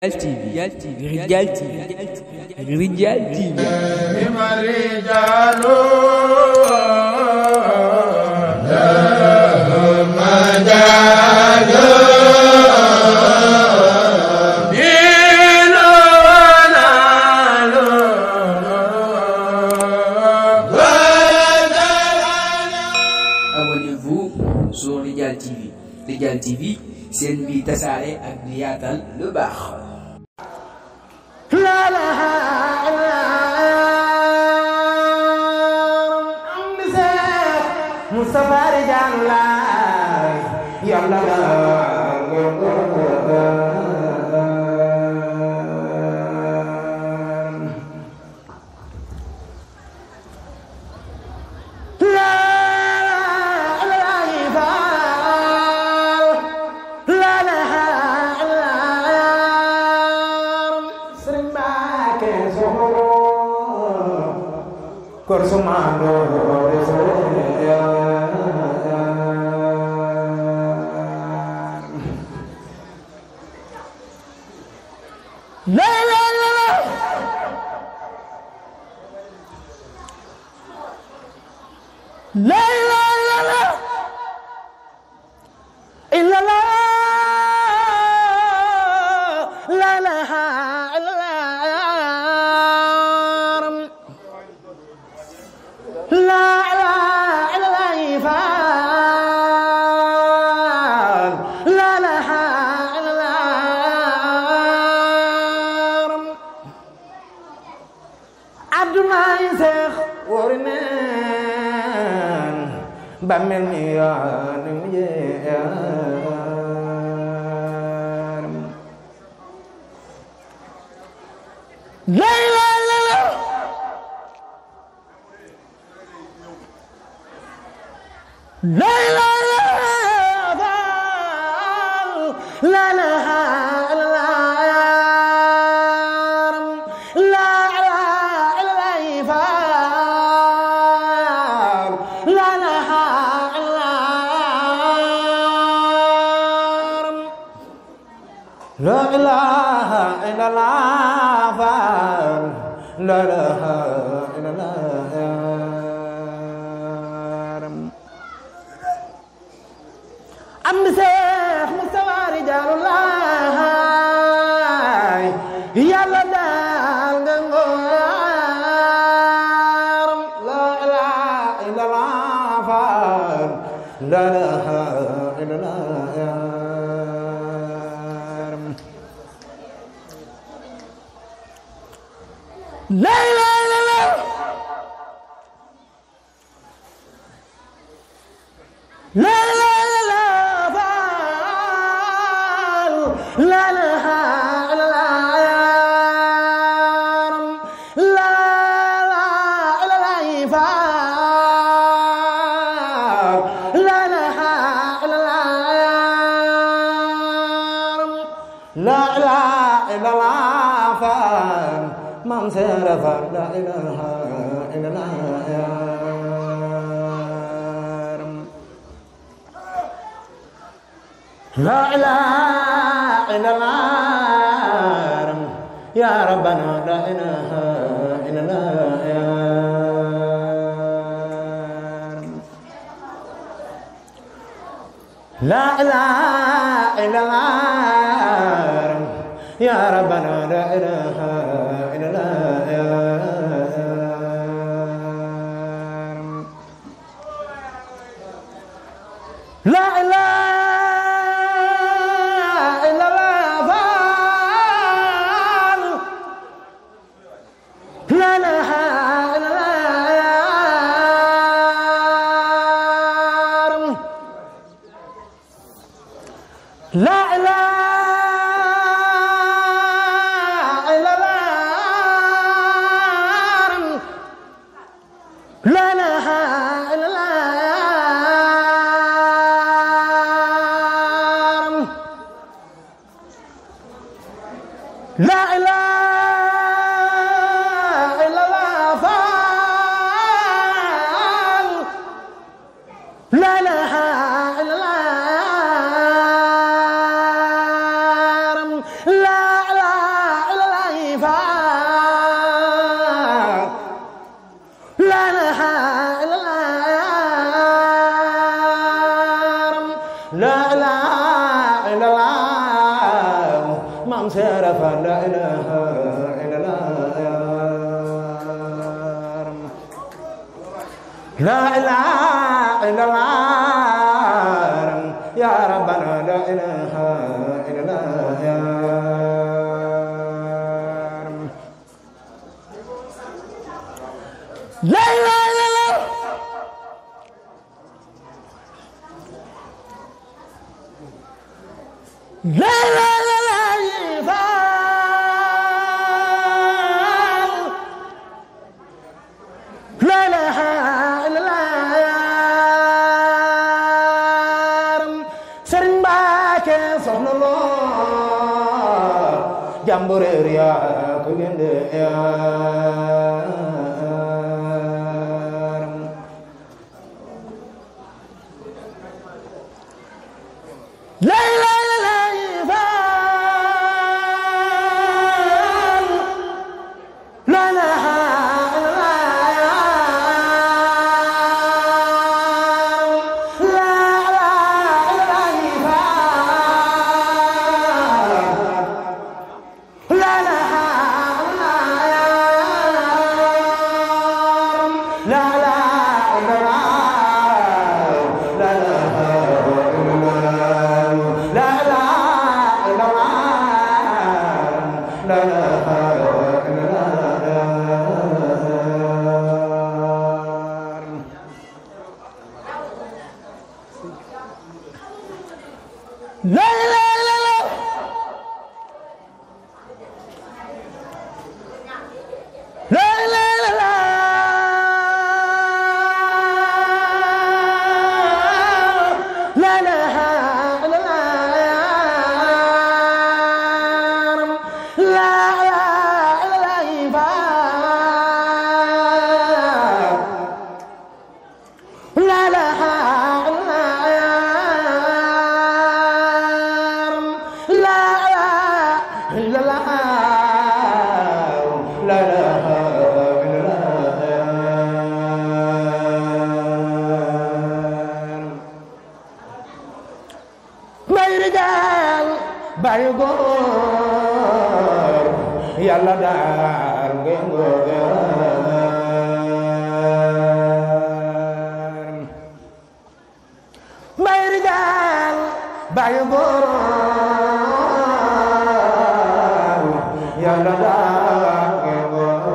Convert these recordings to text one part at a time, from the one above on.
رجال تي رجال تي Abonnez-vous sur Ridial TV. Ridial TV, c'est une vie tasaare ak di yaatal lu baax. Mustafa Rijalullah yalla Korsumando la la la la la la la la illa la la la Bamel mi yaanu yeeram la la la la la la la la La ilaha illallah la ilaha illallah am Seex Mustafa Rijalullah yàlla daal nga ngoor la ilaha illallah la ilaha illallah La la la la la la la la la Mam Serafa la ilaha illallah La ilaha illallah Ya Rabbana la ilaha illallah La ilaha illallah Ya Rabbana la ilaha La ilaha illallah La ilaha illallah La ilaha La ilaha illallah La ilaha illallah La ilaha maam seera fa la ilaha illallah la ilaha illallah ya rabbana la ilaha illallah la ilaha illallah la ilaha illallah la ilaha illallah Sëriñ Mbàkke soxna loo jàmbureer yaa ko gënde la ilaha illallah la ilaha bayu góor yàlla daal ngeen góor may rijaal bayu góor yàlla daal ngeen góor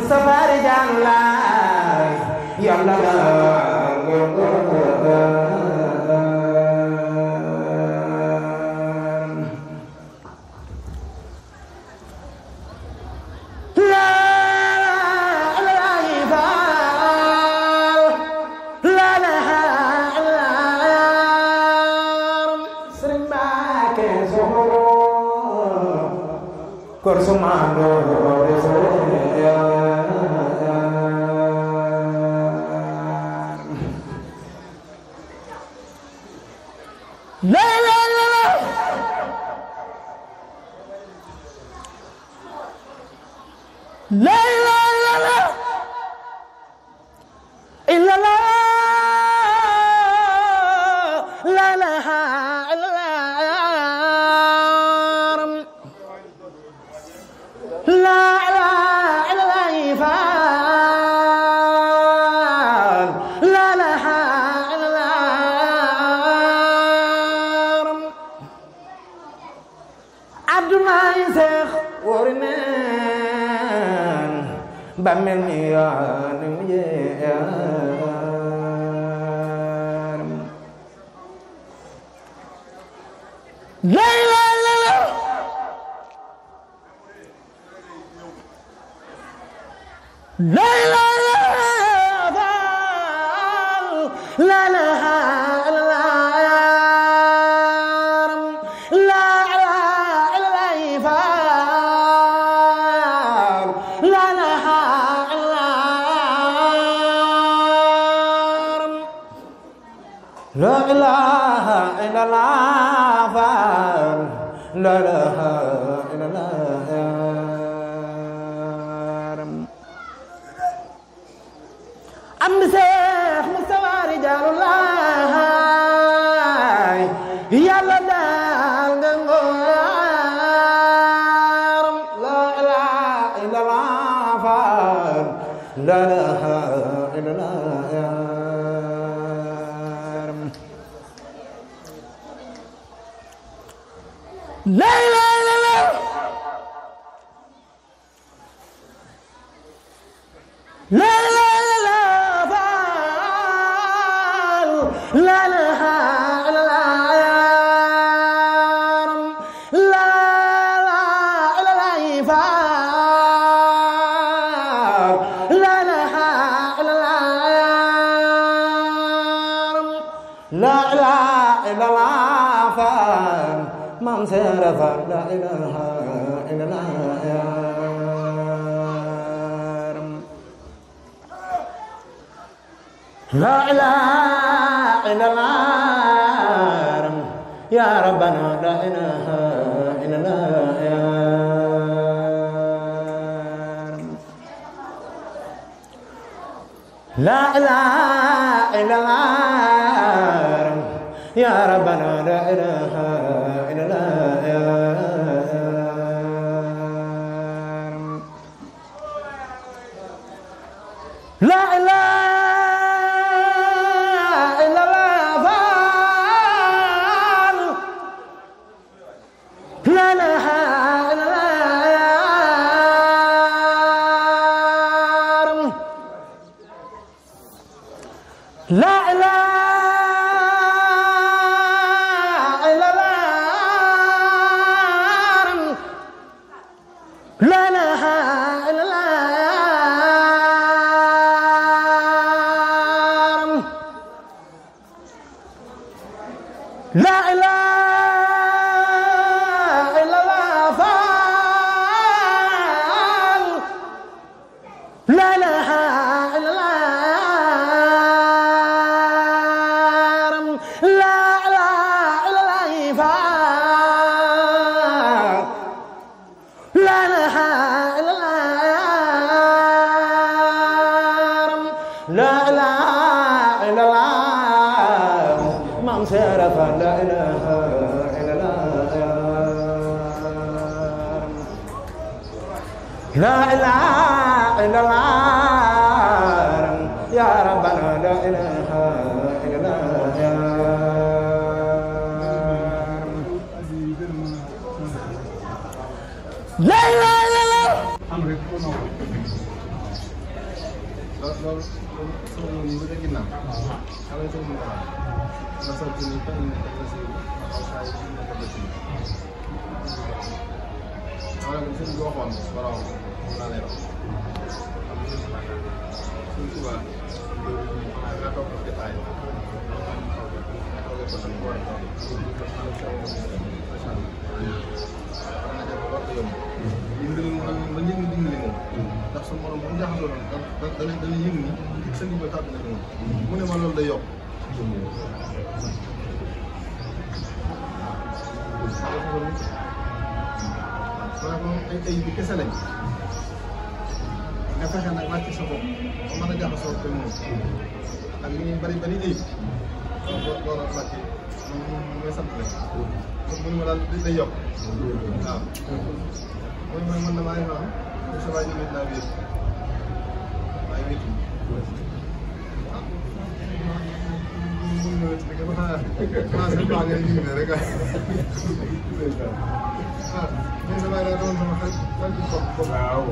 Safari janlay yalla la Korsumando la la la la la la la la illa la la la la la bàmmeel mi yaa ni mu yaaram lay lay la lay lay la la لا إله إلا الله لا إله إلا الله أم شيخ مصطفى رجال الله يا لدال لا إله إلا الله لا إله إلا الله لا لا لا لا لا لا لا لا لا لا إله إلا الله من سرف لا إله إلا الله لا إله إلا الله يا ربنا لا إله إلا الله لا إله إلا الله يا ربنا لا إله إلا الله لا إله إلا الله لا إله إلا الله لا إله لا إله إلا الله لا إله إلا الله لا إله إلا الله لا إله إلا الله لا إله إلا الله لا إله إلا الله من سرف لا إله إلا الله لا إله إلا الله يا ربنا لا إله إلا الله لا إله إلا الله ndax sa morom bu ñu jaaxaloon dañuy yëngu ni seen niveau tàbbi na moom mu ne ma loolu day yokk ay bi kese lañ nga fexe nag wàcc sa bopp ba mën a jaxasoo ak moom ak li ñuy bari bari ayib door a wàcc mooy sant rek mu ne ma daal day yokk waaw mooy man na maa ngi am sa waay ñu naa wéet waaye wéetu ah mun na wéet rek ba xanaa commencé baa nga ñu ne rek mais damay la doon sama xarit bopp. waaw.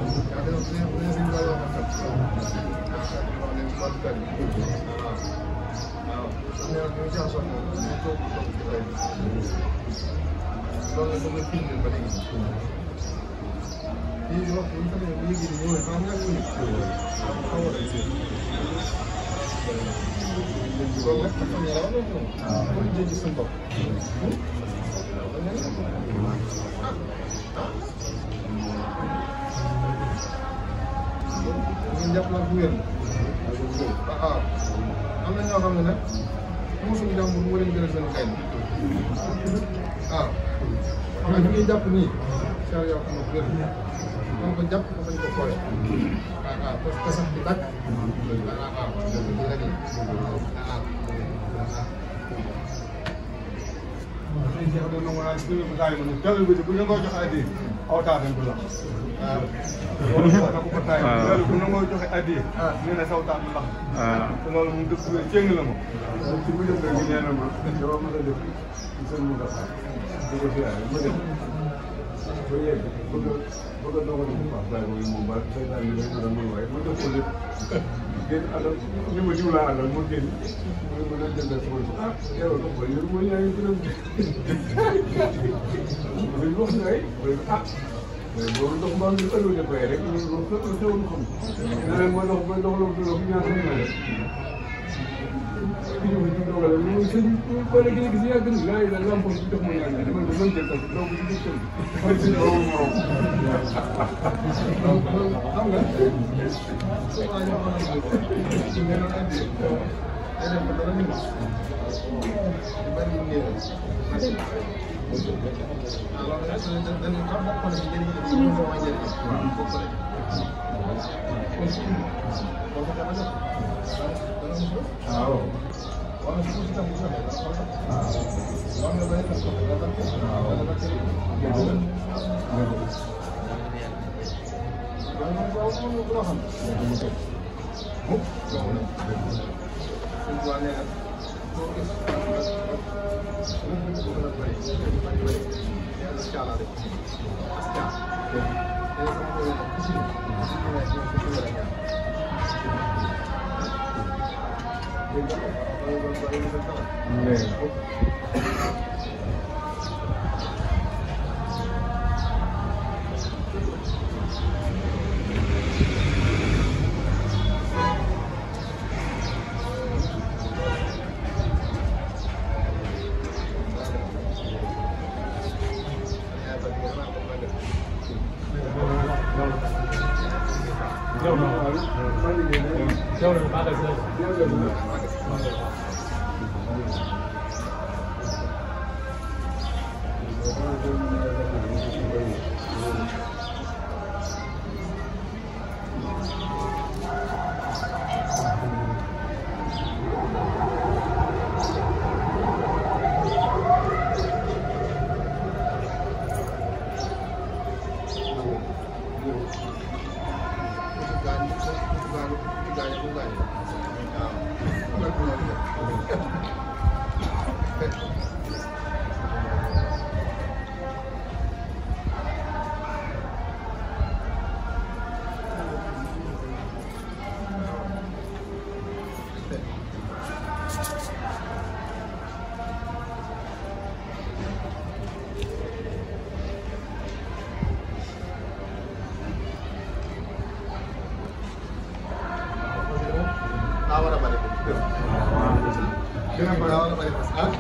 jàpp la bu wér waaw am na ñoo xam ne nag mosuñu jàmbur moo leen gënal seen kay waaw xam nga ñuy jàpp nii saa yoo xam ne wér moom ko jàpp ko bañ ko xoolee waaw parce que sax di dàkk waaw lii rek loolu bu nangoo joxe addiya nee na saw taat lu lax te loolu moom dëkk bi cëng la moom ci bu jëm rek nee na ma dafa mën a def ci seen mu nga xam di ko siyaare ma def ba yegg bëgg a dogal bu baax bàyyi mooy moom ba saytaan yi rek dara mooy waaye ma def ko lépp génn àndal ni ma diw laa àndal moo génn mu ne ma leen jëndee sama yow nag ba yow mooy yaa ngi gërëm dañ wax ne ay mais loolu ndox maa ngi ëllëg koy rek ñun loolu fépp la teewul xam leneen mooy ndox mooy ndox la mu doon ñaar ñu may def ki ñu ci dogale ñu sëñ ko la gën a gis yàgg na la lampo ci dox mo ñaan dama ko mën jël ko donc ci biir kër mooy ci loolu morom xam nga waa ñoo xam ne ci ngeen andi ay dem ba dara ñu bari ngeen alors dañu xam nga kon ci jëriñ ci ñu mo jëriñ ko ko waaw wala su ci tam ko waaw nga bay ko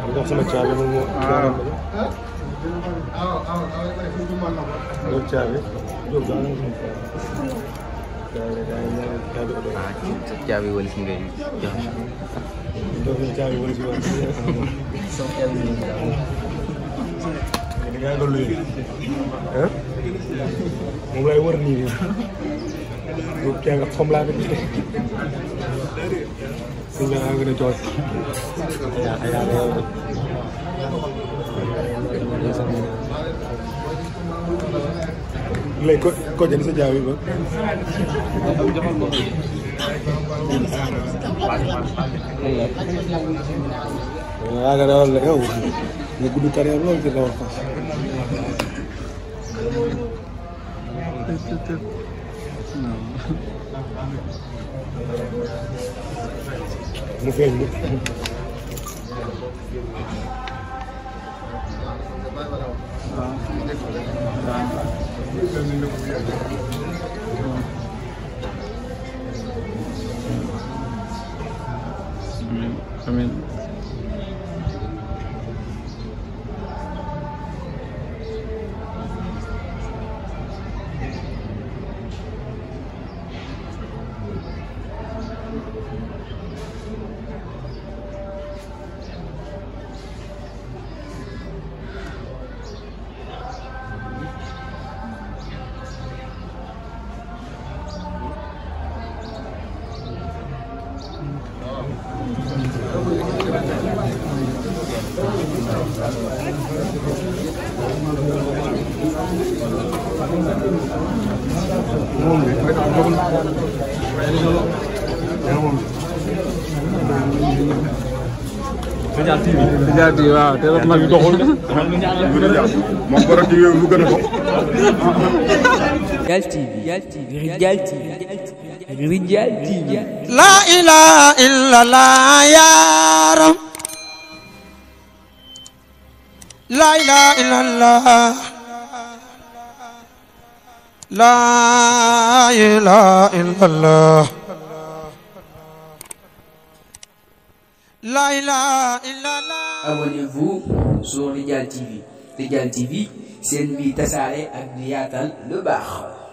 ndox sama caabi moom moo loolu caabi caabi wala si ngay joxe caabi wala si wala so caabi yaa ngi luy moom lay wër nii bu kee nga xam laa ko suñ la nga ne toog léegi ko jënd sa jaaw yi ba waaw nga dawal la yow nga gudd carrière loolu ci dawal fas mu feeñ ni amin Rijal TV waaw te mag bi doxul moom borom TV lu gën a ko Rijal TV Rijal TV la ilaha illallah ya rab la ilaha illallah la ilaha illallah la ilaha illallah. Abonnez-vous sur Rijal TV. Rijal TV, c'est une vie tasaare ak di yaatal lu baax.